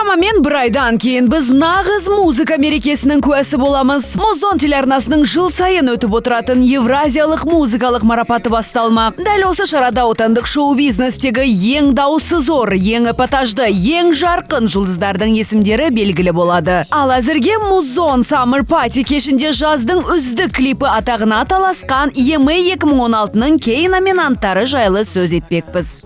Шамамен бір айдан кейін біз нағыз музыка мерекесінің куәсі боламыз. Музон телеарнасының жыл сайын өтіп отыратын Евразиялық музыкалық марапаты басталмақ. Дәл осы шарада отандық шоу-бизнестегі ең дауысы зор, ең эпатажды, ең жарқын жұлдыздардың есімдері белгілі болады. Ал әзірге Музон Summer Party кешінде жаздың үздік клипі атағына таласқан EMA 2016-ның кей номинанттары жайлы сөз етпекпіз.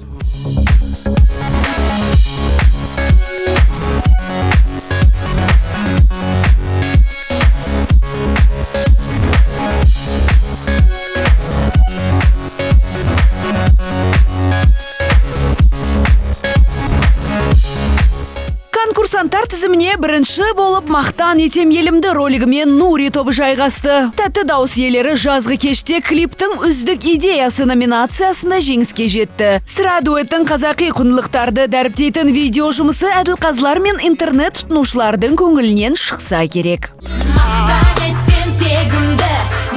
Конкурсанттар тізіміне бірінші болып «Мақтан етем елімді» ролигімен Нури тобы жайғасты. Тәтті дауыс иелері жазғы кеште клиптің үздік идеясы номинациясында жеңіске жетті. Сірә, дуэттің қазақи құндылықтарды дәріптейтін видео жұмысы әділқазылар мен интернет тұтынушылардың көңілінен шықса керек. Мақтан етем тегімді,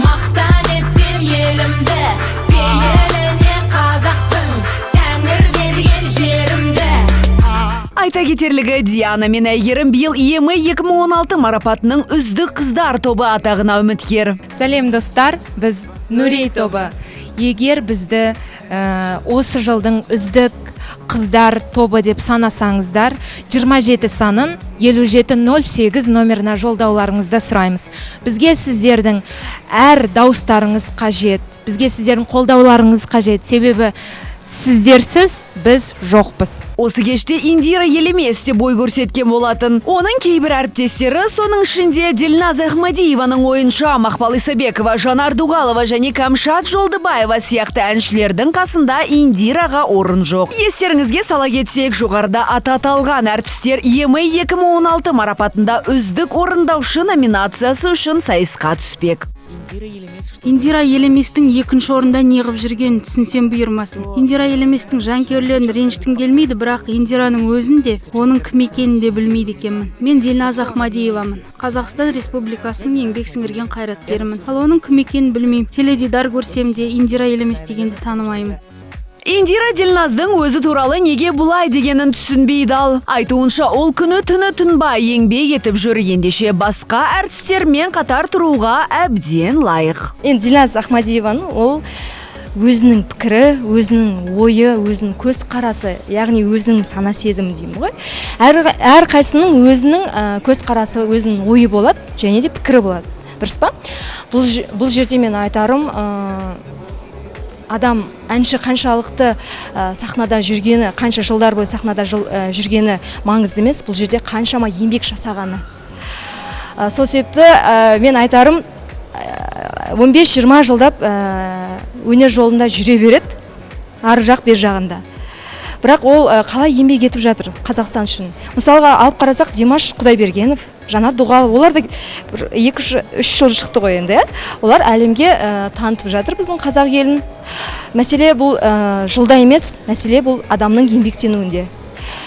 мақтан етем елімді, пейіліне қазақтың тәңір берген жерімді. Айта кетерлігі, Диана мен Әйгерім биыл EMA 2016 марапатының үздік қыздар тобы атағына үміткер. Сәлем, достар, біз Нурей тобы. Егер бізді осы жылдың үздік қыздар тобы деп санасаңыздар, 27 санын 5708 номеріне жолдауларыңызды сұраймыз. Бізге сіздердің әр дауыстарыңыз қажет, бізге сіздердің қолдауларыңыз қажет, себебі сіздерсіз біз жоқпыз. Осы кеште Индира Елемес те бой көрсеткен болатын. Оның кейбір әріптестері, соның ішінде Дильназ Ахмадиеваның ойынша Мақпал Исабекова, Жанар Дұғалова және Камшат Жолдыбаева сияқты әншілердің қасында Индираға орын жоқ. Естеріңізге сала кетсек, жоғарыда аты аталған әртістер EMA 2016 марапатында үздік орындаушы номинациясы үшін сайысқа түспек. Индира Елеместің екінші орында неғып жүргенін түсінсем бұйырмасын. Индира Елеместің жанкүйерлерін ренжіткім келмейді, бірақ Индираның өзін де, оның кім екенін де білмейді екенмін. Мен Дильназ Ахмадиевамын. Қазақстан Республикасының еңбек сіңірген қайраткерімін. Ал оның кім екенін білмеймін. Теледидар көрсем де, Индира Елемес дегенді танымаймын. Индира Дильназдың өзі туралы неге бұлай дегенін түсінбей дал. Айтуынша, ол күні түні тынбай еңбек етіп жүр, ендеше басқа әртістермен қатар тұруға әбден лайық. Енді Дильназ Ахмадиеваның ол өзінің пікірі, өзінің ойы, өзінің көзқарасы, яғни өзінің сана сезімі деймін ғой. Әрқайсының өзінің көзқарасы, өзінің ойы болады және де пікірі болады. Дұрыс па? Бұл жерде мен айтарым, адам әнші қаншалықты сахнада жүргені, қанша жылдар бойы сахнада жүргені маңызды емес, бұл жерде қаншама еңбек жасағаны. Сол себепті мен айтарым, 15-20 жылдап өнер жолында жүре береді, ар жақ бер жағында. Бірақ ол қалай еңбек етіп жатыр Қазақстан үшін. Мысалға алып қарасақ, Димаш Құдайбергенов, Жанар Дұғалов, олар да бір екі, үш жыл шықты ғой енді, иә? Олар әлемге танытып жатыр біздің қазақ елін. Мәселе бұл жылда емес, мәселе бұл адамның еңбектенуінде.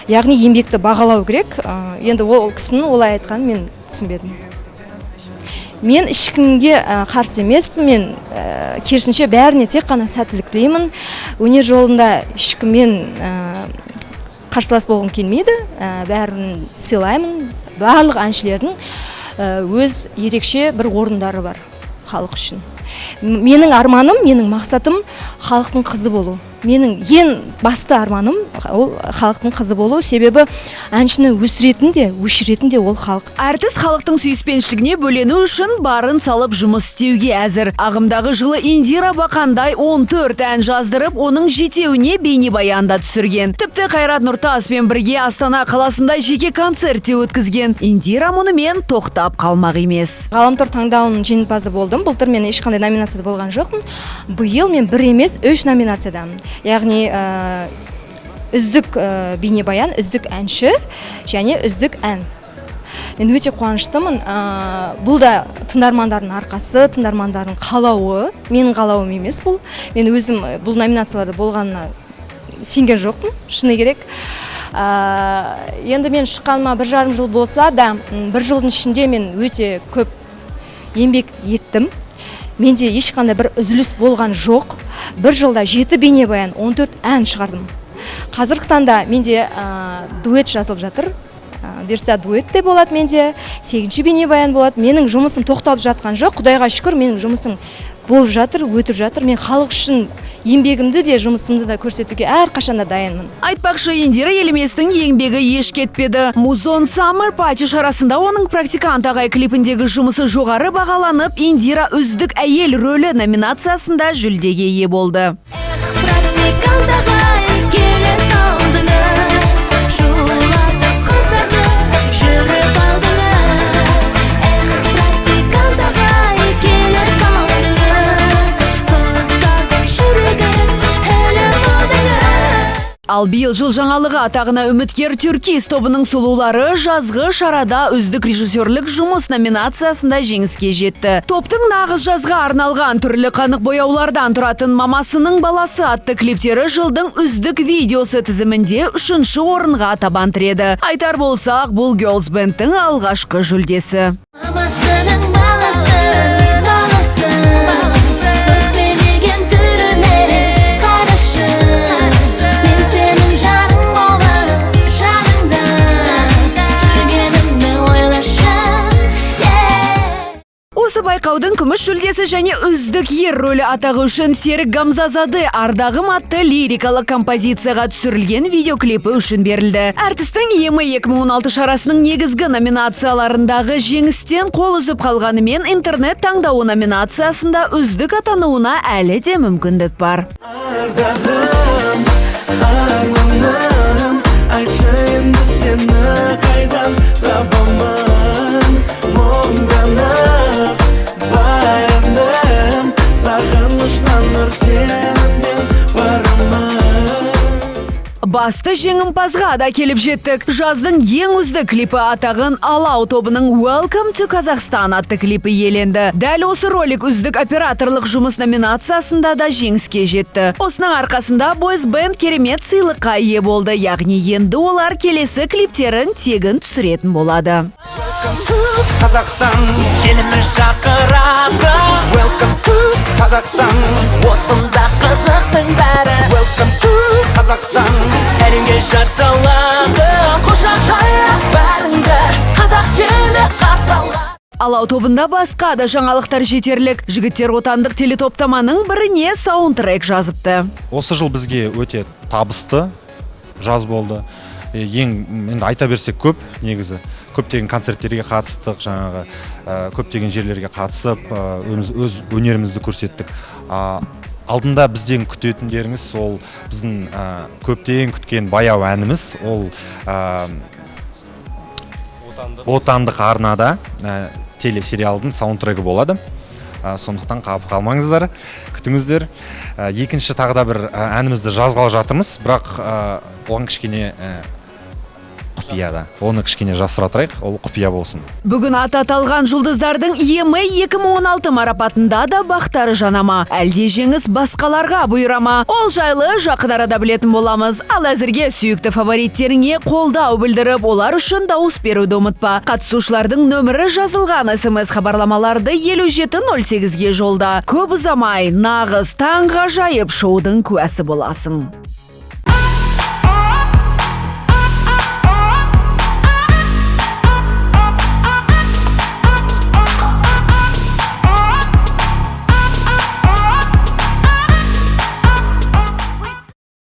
Яғни еңбекті бағалау керек. Енді ол кісінің олай айтқанын мен түсінбедім. Мен ешкімге қарсы емеспін, мен керісінше бәріне тек қана сәттілік тілеймін. Өнер жолында ешкіммен қарсылас болғым келмейді, бәрін сыйлаймын. Барлық әншілердің өз ерекше бір орындары бар халық үшін. Менің арманым, менің мақсатым халықтың қызы болу. Менің ең басты арманым ол халықтың қызы болу, себебі әншіні өсіретін де, өшіретін де ол халық. Әртіс халықтың сүйіспеншілігіне бөлену үшін барын салып жұмыс істеуге әзір. Ағымдағы жылы Индира Бақандай 14 ән жаздырып, оның жетеуіне бейнебаянда түсірген. Тіпті Қайрат Нұртаспен бірге Астана қаласында жеке концерт те өткізген. Индира мұнымен тоқтап қалмақ емес. Ғаламтор таңдауының жеңімпазы болдым. Былтыр мен ешқандай номинацияда болған жоқпын. Биыл мен бір емес, үш номинациядамын. Яғни, үздік бейнебаян, үздік әнші және үздік ән. Мен өте қуаныштымын. Бұл да тыңдармандардың арқасы, тыңдармандардың қалауы. Менің қалауым емес бұл. Мен өзім бұл номинацияларда болғанына сенген жоқпын, шыны керек. Енді мен шыққаныма бір жарым жыл болса да, бір жылдың ішінде мен өте көп еңбек еттім. Менде ешқандай бір үзіліс болған жоқ. Бір жылда 7 бейнебаян, 14 ән шығардым. Қазіргі таңда менде дуэт жазылып жатыр. Бұйыртса, дуэт те болады менде, сегізінші бейнебаян болады. Менің жұмысым тоқталып жатқан жоқ, Құдайға шүкір, менің жұмысым болып жатыр, өтіп жатыр. Мен халық үшін еңбегімді де, жұмысымды да көрсетуге әрқашанда дайынмын. Айтпақшы, Индира Елеместің еңбегі еш кетпеді. Музон Summer Party шарасында оның «Практикант ағай» клипіндегі жұмысы жоғары бағаланып, Индира «Үздік әйел рөлі» номинациясында жүлдеге ие болды. Практикант ағай, келе салдыңыз, шулатып қыздарды жүріп алдыңыз. Эх, практикант ағай, келе салдыңыз, қыздардың жүрегін іліп алдыңыз. Ал биыл жыл жаңалығы атағына үміткер Түркиз тобының сұлулары жазғы шарада «Үздік режиссерлік жұмыс» номинациясында жеңіске жетті. Топтың нағыз жазға арналған, түрлі қанық бояулардан тұратын «Мамасының баласы» атты клиптері жылдың үздік видеосы тізімінде үшінші орынға табан тіреді. Айтар болсақ, бұл Girls Bandтің алғашқы жүлдесі. Мамасының баласы, баласы, өкпелеген түріме қарашы. Мен сенің жарың болып, жаныңда жүргенімді ойлашы, yeah. Осы байқаудың күміс жүлдесі және «Үздік ер рөлі» атағы үшін Серік Гамзазаде «Ардағым» атты лирикалық композицияға түсірілген видеоклипі үшін берілді. Әртістің EMA 2016 шарасының негізгі номинацияларындағы жеңістен қол үзіп қалғанымен, интернет таңдауы номинациясында үздік атануына әлі де мүмкіндік бар. Ардағым, арманым, айтшы енді, сені қайдан табамын? Мұңданып баяным, сағыныштан өртеніп мен барамын. Басты жеңімпазға да келіп жеттік. Жаздың ең үздік клипі атағын Алау тобының «Welcome to Kazakhstan» атты клипі иеленді. Дәл осы ролик «Үздік операторлық жұмыс» номинациясында да жеңіске жетті. Осының арқасында Boys Band керемет сыйлыққа ие болды. Яғни енді олар келесі клиптерін тегін түсіретін болады. Қазақстан, еліміз шақырады. Welcome to Қазақстан. Осында қызықтың бәрі. Welcome to Қазақстан. Әлемге жар салады. Құшақ жая бәріңді, қазақ елі қарсы алады. Алау тобында басқа да жаңалықтар жетерлік. Жігіттер отандық телетоптаманың біріне саундтрек жазыпты. Осы жыл бізге өте табысты жаз болды. Ең енді айта берсек, көп негізі. Көптеген концерттерге қатыстық, жаңағы көптеген жерлерге қатысып, өз өнерімізді көрсеттік. Алдында бізден күтетіндеріңіз ол біздің көптен күткен «Баяу» әніміз. Ол отандық арнада телесериалдың саундтрегі болады. Сондықтан қапы қалмаңыздар, күтіңіздер. Екінші тағы да бір әнімізді жазғалы жатырмыз, бірақ оған кішкене құпияда, оны кішкене жасыра тұрайық, ол құпия болсын. Бүгін аты аталған жұлдыздардың EMA 2016 марапатында да бақтары жана ма? Әлде жеңіс басқаларға бұйыра ма? Ол жайлы жақын арада білетін боламыз. Ал әзірге сүйікті фавориттеріңе қолдау білдіріп, олар үшін дауыс беруді ұмытпа. Қатысушылардың нөмірі жазылған СМС хабарламаларды 5708-ге жолда. Көп ұзамай, нағыз таңғажайып шоудың куәсі боласың.